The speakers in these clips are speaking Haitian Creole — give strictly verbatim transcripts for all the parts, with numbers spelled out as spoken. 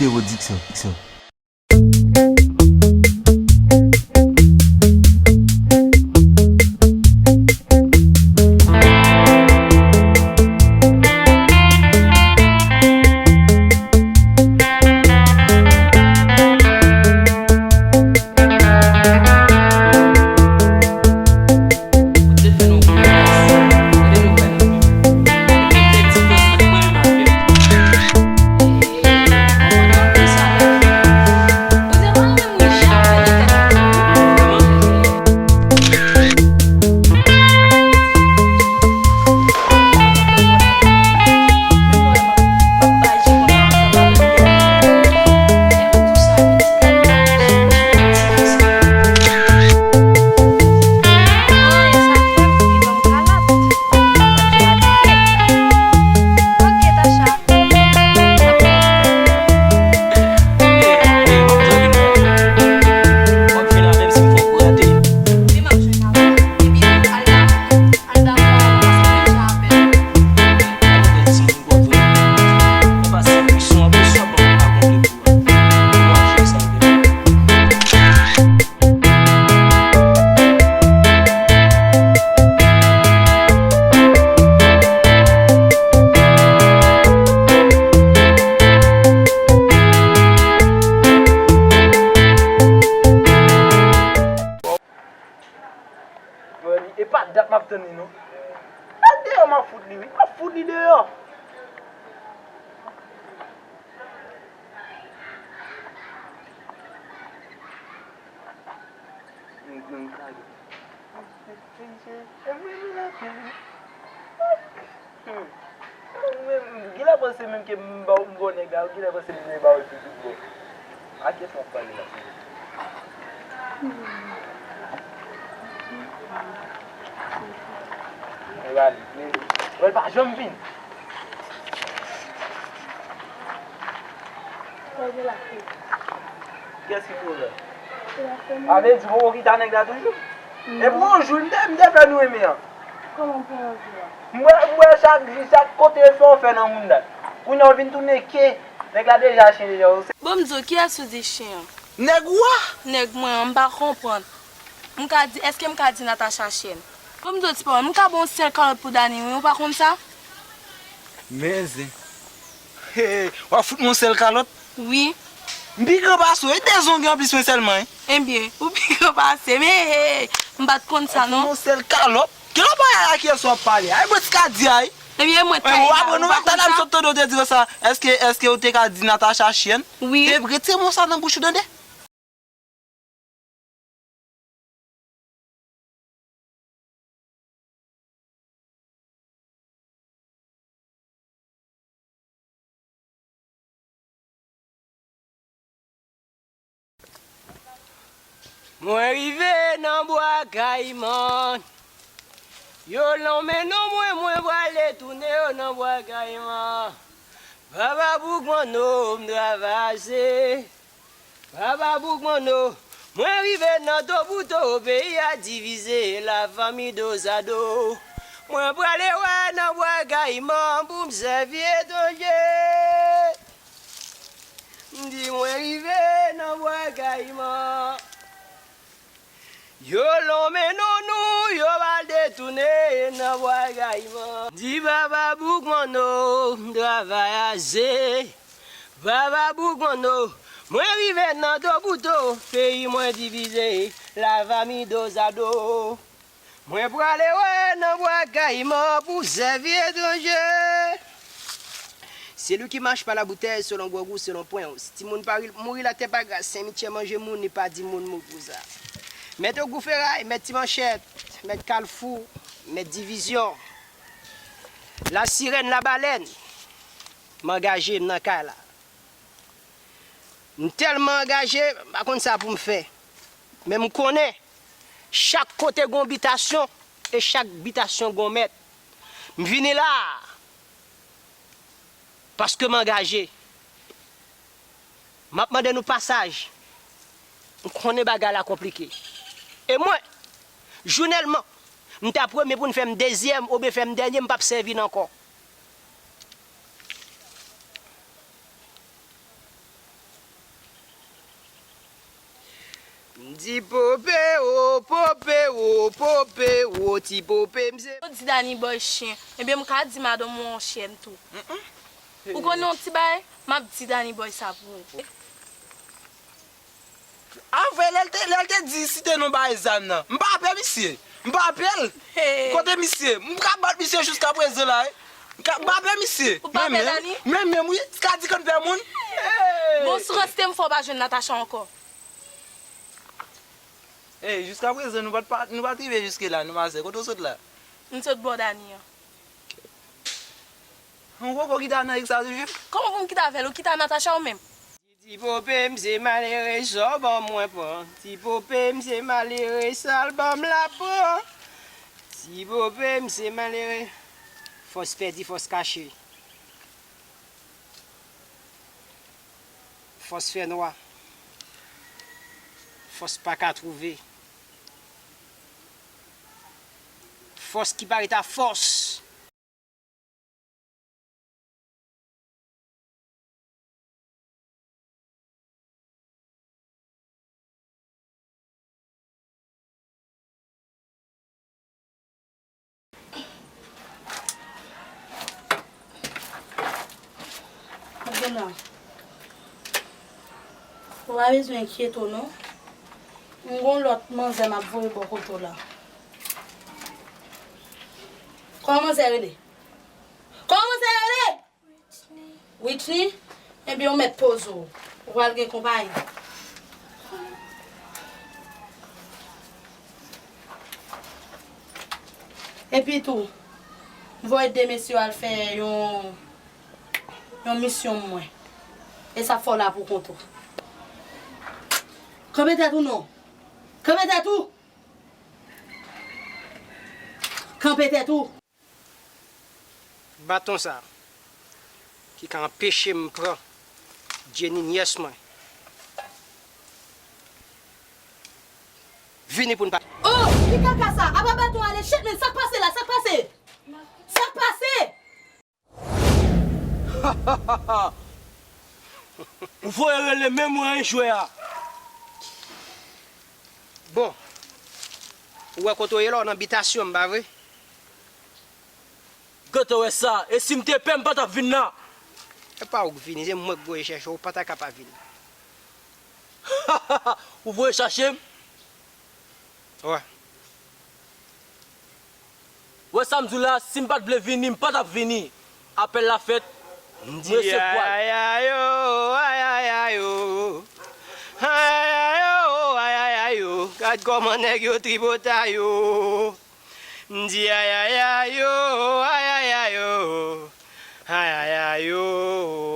Pwodiksyon. E pa dat m ap tann li non. Al deyò m ap fout li wi. M ap fout li deyò. Nèg nan kay. Genlè panse menm ke m ba w, m ba w nèg la, genlè panse m vle ba w l tou tout bon. A kiyès m ap pale la? E ba li, men, wè l pa janm vin. Kiyès ki pwovèb? A vle di, poko kite nèg la toujou? Epi yon jou, m te, m te fè nou renmen an. Kòman pou yon jou a? M wè, m wè chak jou, chak kote yo fè yon fè nan moun dat. Kounye a w vin tounen ke, nèg la deja chen deja. Bon, m di w, kiyès ou di chen an? Nèg ou a? Nèg mwen an, m pa konprann. M ka di, èske m ka di Natacha chen? Bon, m di w ti pawòl, m ka ba w yon sèl kalòt pou Dani, wi, ou pa konn sa? Men zen. Hey, w ap fout mwen yon sèl kalòt? Wi. M pi gran pase w, e de zong anplis mwen sèlman, wi. Ebyen, ou pi gran pase m, hey, hey, m pa t konn sa non. Yon sèl kalòt? Ki lòt bagay a kiyès w ap pale? Ay, mwen ti ka di a, wi. Ebyen, mwen ta w aprann nou, talè m sot tande w te di konsa. Èske, èske w te ka di Natacha chen? Wi. Te retire mo sa nan bouch ou tande? Mwen rive nan Bwa Kayiman. Yo lonmen non mwen, mwen pral detounen yo nan Bwa Kayiman. Papa Boukmanno, m travay ase. Papa Boukmanno, mwen rive nan Topouto, peyi a divize, lafanmi dozado. Mwen prale wè nan Bwa Kayiman pou m sèvi etranje. M di mwen rive nan Bwa Kayiman. Yo lonmen non nou, yo pral detounen nan Bwa Kayiman. Di Papa Boukmanno, m travay ase. Papa Boukmanno, mwen rive nan Topouto, peyi mwen divize, lafanmi dozado. Mwen prale wè nan Bwa Kayiman pou sèvi etranje. Celui qui marche par la bouteille, selon Grangou, selon Pwen. Si timoun pa ri, mouri latè pa gras, Sen Michè manje moun, li pa di moun mou pou sa. Mèt Ogou Feray, mèt Ti Manchèt, mèt Kalfou, mèt Divizyon, Lasirèn, Labalèn, m angaje, m nan kay la. M tèlman angaje, m pa konn sa pou m fè. Men m konnen, chak kote gon bitasyon, e chak bitasyon gon mèt. M vini la a, paske m angaje. M ap mande nou pasaj. M konnen bagay la konplike. E mwen, jounèlman, m ta premye pou n fè m dezyèm oubyen fè m dènye, m p ap sèvi n ankò. Ti pope o, pope o, pope o, ti pope m se. Ou di Danny Boy chen, ebyen m ka di madanm ou an chen tou. Ou konnen yon ti bagay? M ap di Danny Boy sa pou ou. Apre, lè l te, lè l te di site non bay zam nan, m pa pè misye. M pa pè l. Kote misye? M ka bat misye jiska prezan la, wi. M ka, m pa pè misye. Ou pa pè Danny? Men menm, wi. Sa di konn pè moun? Bon, si w rete m fè w pa jwenn Natacha ankò. Ey, jiska prezan, nou pa t, pa, nou pa t rive jiske la, non, manzè. Kote w sot la? M sot bò Danny an. Ou poko kite a nan ek sa toujou? Kòman pou m kite avè l? Ou kite a Natacha ou menm? Ti pope m se malere, sa w ban mwen pran. Ti pope m se malere, sa l ban m la pran. Ti pope m se malere. Fòs pèdi, fòs kache. Fòs fènwa. Fòs pa ka twouve. Fòs ki parèt a fòs. Ou pa bezwen enkyete w non. M gon lòt manzè m ap voye bò kote w la. Kòman manzè rele? Kòman manzè rele? Whitney? Ebyen, ou mèt poze w. Ou pral gen konpayi. Epi tou, m voye de mesye al fè yon, yon misyon mwen. E sa fè w la pou kont ou. Kanpe tèt ou non. Kanpe tèt ou. Kanpe tèt ou. Baton sa ki ka anpeche m pran Jenny, nyès mwen. Vini pou n pale. Oh, ki kaka sa? Apa baton ale? Shit, men sa k pase la? Sa k pase? Sa k pase? Ou voye rele menm mwen wi jwè a. Bon, ou wè kote w ye la, w nan bitasyon m, pa vre? Kote w wè sa? E si m te pè, m pa t ap vin la. E pa ou k vini, se mwen k voye chèche w, ou pa ta ka pa vin. Ou voye chache m? Wè. Wè sa m di w la, si m pa t vle vini, m pa t ap vini. Apèl la fèt, m resevwa l. Di ayaya yo, ayaya yo. Ayaya yo, ayaya yo. Gad kòman nèg yo tripotay yo. M di ayaya yo, ayaya yo. Ayaya yo,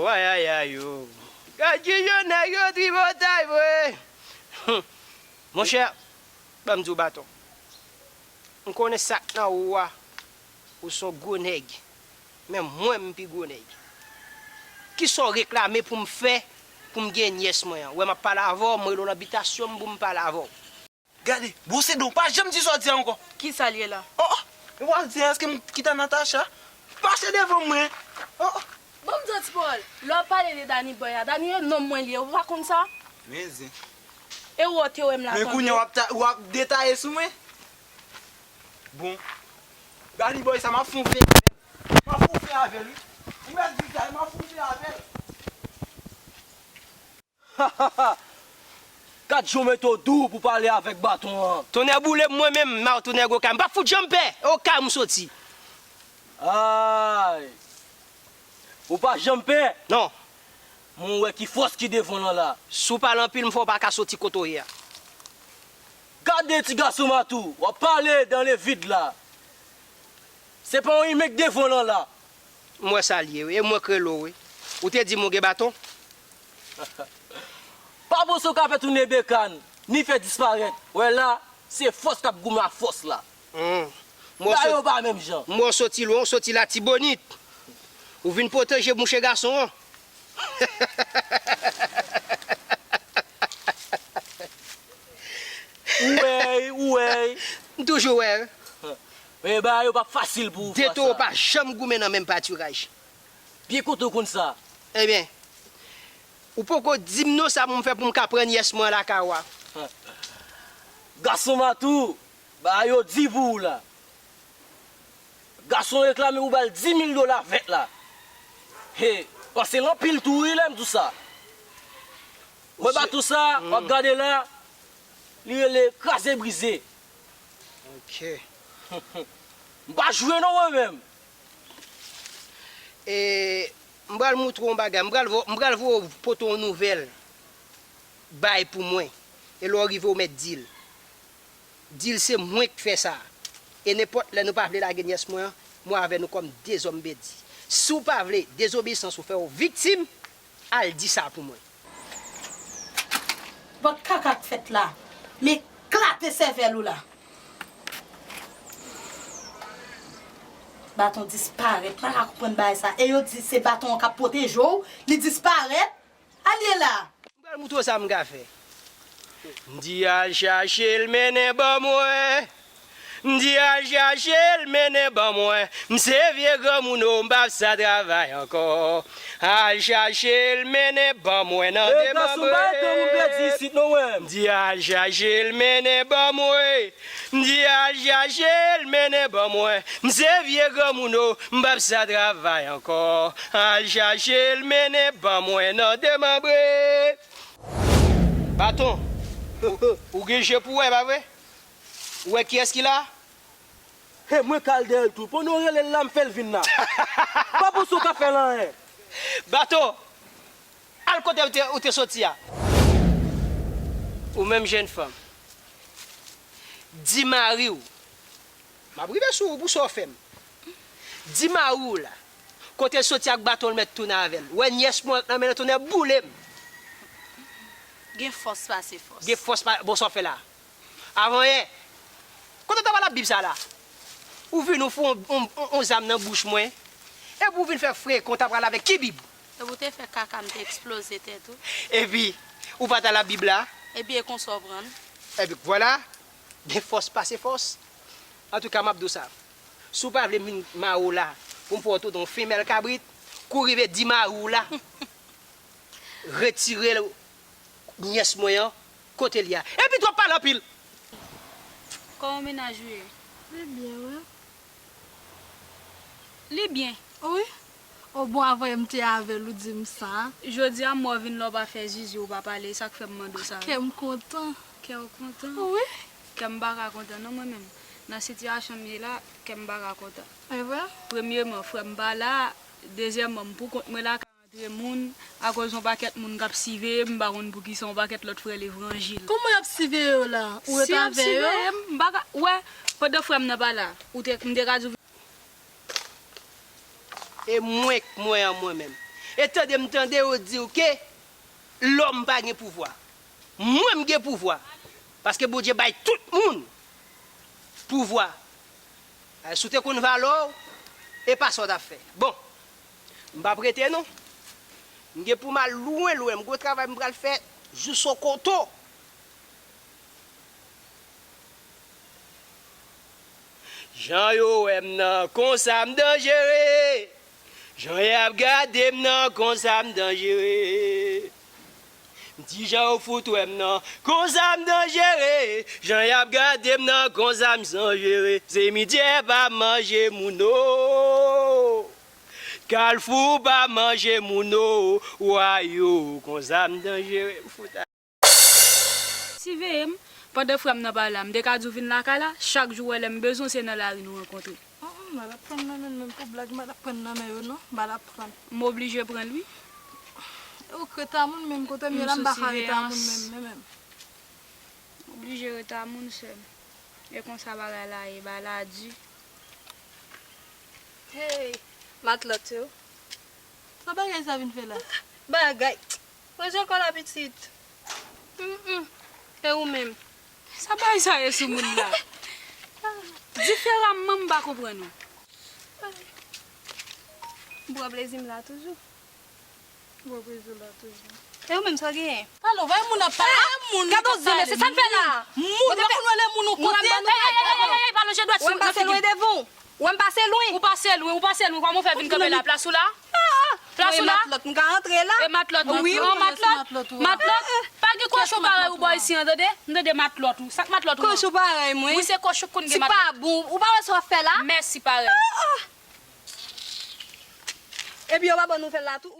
ayaya yo. Gad kijan nèg yo tripotay vre. Monchè, ban m di w baton. M konnen sa k nan ou a, ou s on gwo nèg. Men mwen, m pi gwo nèg. Kisa w reklame pou m fè, pou m gen nyès mwen an? Ou wè m ap pale avè w, m rele w nan bitasyon m pou m pale avè w. Gade, bwose do, pa janm di sa w di a ankò. Kisa l ye la? Oh, oh, ou pa di a, èske m kite Natacha? Pase devan mwen. Oh, oh. Bon, m di w ti pawòl, lè w ap pale de Danny Boy a, Danny e nonm mwen li ye, ou pa konn sa? Men zen. E ou te wè m la tanpri. Men kounye a w ap ta-, w ap detaye sou mwen? Bon. Danny Boy sa m ap fè yon fè avè l. M ap fè yon fè avè l, wi. Ou mèt di sa, m ap fè yon fè avè l. Gad jan w mete w dou pou pale avèk baton an. Tonnè boule m, mwen menm, Martou nèg Okay. M p ap fout janm pè. Okay m soti. Ay. Ou pa janm pè? Non. Mwen wè ki fòs ki devan w lan la. Si w pale anpil, m fè w pa ka soti kote w ye a. Gade ti gason Martou, w ap pale dans le vide la. Se pa yon imen k devan w lan la. M wè sa l ye, wi. E mwen k rele w, wi. Ou te di m ou gen baton? Pa panse w ka fè tounen bekàn, ni fè disparèt. Wè la, se fòs k ap goumen ak fòs la. Hmm. M wè w sot-, bagay yo pa menm jan. M wè w soti lwen, w soti Latibonit. Ou vin pwoteje mouche gason an. Ou wè, ou wè. M toujou wè. Men bagay yo p ap fasil pou ou fwa sa. De towo pa janm goumen nan menm patiraj. Byen kontan w konn sa. Ebyen, ou poko di m non sa pou m fè pou m ka pran nyès mwen lakay ou a. Gason Matou, bagay yo di pou ou la. Gason reklame pou ba l di mil dola vèt la. He, panse l anpil tou wi lè m di w sa. Mwen ba tou sa, w ap gade la, li rele kraze brize. Ok. M pa jwe non mwen menm. E, m pral moutre w yon bagay. M pral vo-, m pral voye w pote yon nouvèl bay pou mwen. E lè w rive, w mèt di l. Di l se mwen k fè sa. E nenpòt lè nou pa vle lage nyès mwen an, mwen avè nou kòm de zòm pèdi. Si w pa vle dezobeyisans ou fè w viktim, al di sa pou mwen. Bon, kaka k fèt la. Men eklate sèvèl ou la. Baton disparèt, m pa ka konprann bagay sa. E yo di se baton an k ap pwoteje w, li disparèt. Al ye la. M pral moutre w sa m ka fè. M di al chache l mennen ban mwen. M di al chache l mennen ban mwen. M se vye granmoun o, m p ap sa travay ankò. Al chache l mennen ban mwen nan demanbre. Gason, pa granmoun pèdi isit non mwen. M di al chache l mennen ban mwen. M di al chache l mennen ban mwen. M se vye granmoun o, m p ap sa travay ankò. Al chache l mennen ban mwen nan demanbre. Baton, ou, ou gen je pou wè, pa vre? Ou wè kiyès ki la? He, mwen k al dèyè l tou. Pandan w rele l la, m fè l vin la. Pa panse w ka fè l anyen. Baton, al kote ou te, ou te soti a. Ou menm jèn fanm. Di mari w. M ap rive sou ou pou sa w fè m. Di mari w la. Kote l soti ak baton l mèt tounen avè l. Wè nyès mwen nan men l tonnè boule m. Gen fòs pase fòs. Gen fòs pa, bon sa w fè la. Avan yè. Kote w ta pral ak bib sa la? Ou vin ou fè on, on, on, on zam nan bouch mwen. Epi ou vin fè frekan w ta pral avèk ki bib? Epi w te fè kaka m te eksploze tèt ou. Epi, ou pa t al ak bib la? Epi e konsa w pran l? Epi vwala, gen fòs pase fòs. Antouka, m ap di w sa. Si w pa vle m vin mare w la, pou m fè w tounen yon femèl kabrit, kou rive di mari w la, retire nyès mwen an, kote l ye a. Epi twòp pale anpil. Kòman mennaj ou ye? Li byen, wi. Li byen? Wi. O bon, avan yè m te avè l, ou di m sa. Jodi a m wè w vin la, w pa fè zizi, w pa pale, sa k fè m mande w sa. Kè m kontan. Kè w kontan? Wi. Kè m pa ka kontan non mwen menm. Nan sitiyasyon m ye la, kè m pa ka kontan. E vre? Premyeman, frè m pa la, dezyèmman, m pou kont mwen la, ka rantre moun, akoz yon pakèt moun k ap siveye m, m pa konn poukisa yon pakèt lòt frè levanjil. Kòman y ap siveye w la? Ou ret avè yo? Si y ap siveye m, m pa ka, w wè, pandan frè m nan pa la, ou te, m te ka di w. E mwen k mwen an mwen menm. E tande m tande yo di w ke lòm pa gen pouvwa. Mwen m gen pouvwa. Paske Bondye bay tout moun pouvwa. Si w te konn valè w, e pa sa w t ap fè. Bon, m p ap rete non. M gen pou m al lwen lwen, m gen yon travay m pral fè jou Sokoto. Jan yo wè m nan, konsa m danjere. Jan y ap gade m nan, konsa m danjere. M di jan yo fout wè m nan, konsa m danjere. Jan y ap gade m nan, konsa m danjere. Simityè pa manje moun o. Kalfou pa manje moun o. Wa yo, konsa m danjere. M fout a. Siveye m, pandan frè m nan pa la, m te ka di w vin lakay la, chak jou w wè lè m bezwen w se nan lari nou rankontre. Mm, m al ap pran nan men l menm pou blag, m al ap pran nan men yo non, m al ap pran. M oblije pran l wi. Ou k ret a moun menm, kote m ye la m pa ka ret a moun menm, men menm. M oblije ret a moun sè m. E konsa bagay la ye, bagay la di. Hey, matlòt yo. Sa bagay sa vin fè la? Bagay. Ranje kò la pitit. Mm, mm. E ou menm? Sa bagay sa ye sou moun la? Diferaman m pa konprann ou. M pran plezi m la toujou. M pran plezi w la toujou. E ou menm sa w genyen? Talè w vay moun ap pale, moun k ap pale. Gade w zye mesye, sa n fè la? Moun, ou konn wè lè moun ou kote nou. Ey, ey, ey, ey, ey, pa lonje dwèt sou m nan figi m. Ou wè m pase lwen? Ou pase lwen, ou pase lwen, kòman w fè vin kanpe la? Plas ou la? Plas ou la? Matlòt, m ka antre la? E matlòt, wi, matlòt, matlòt, matlòt. Pa Gen kochon parèy ou bò isi an, tande? M tande matlòt ou. Sa k matlòt ou an? Kochon parèy mwen. Wi, se kochon k konn gen matlòt. Ti pa bon. Ou pa wè sa w ap fè la? Mèsi parèy. Ah, ah. Epi yo pa ban nouvèl la tou.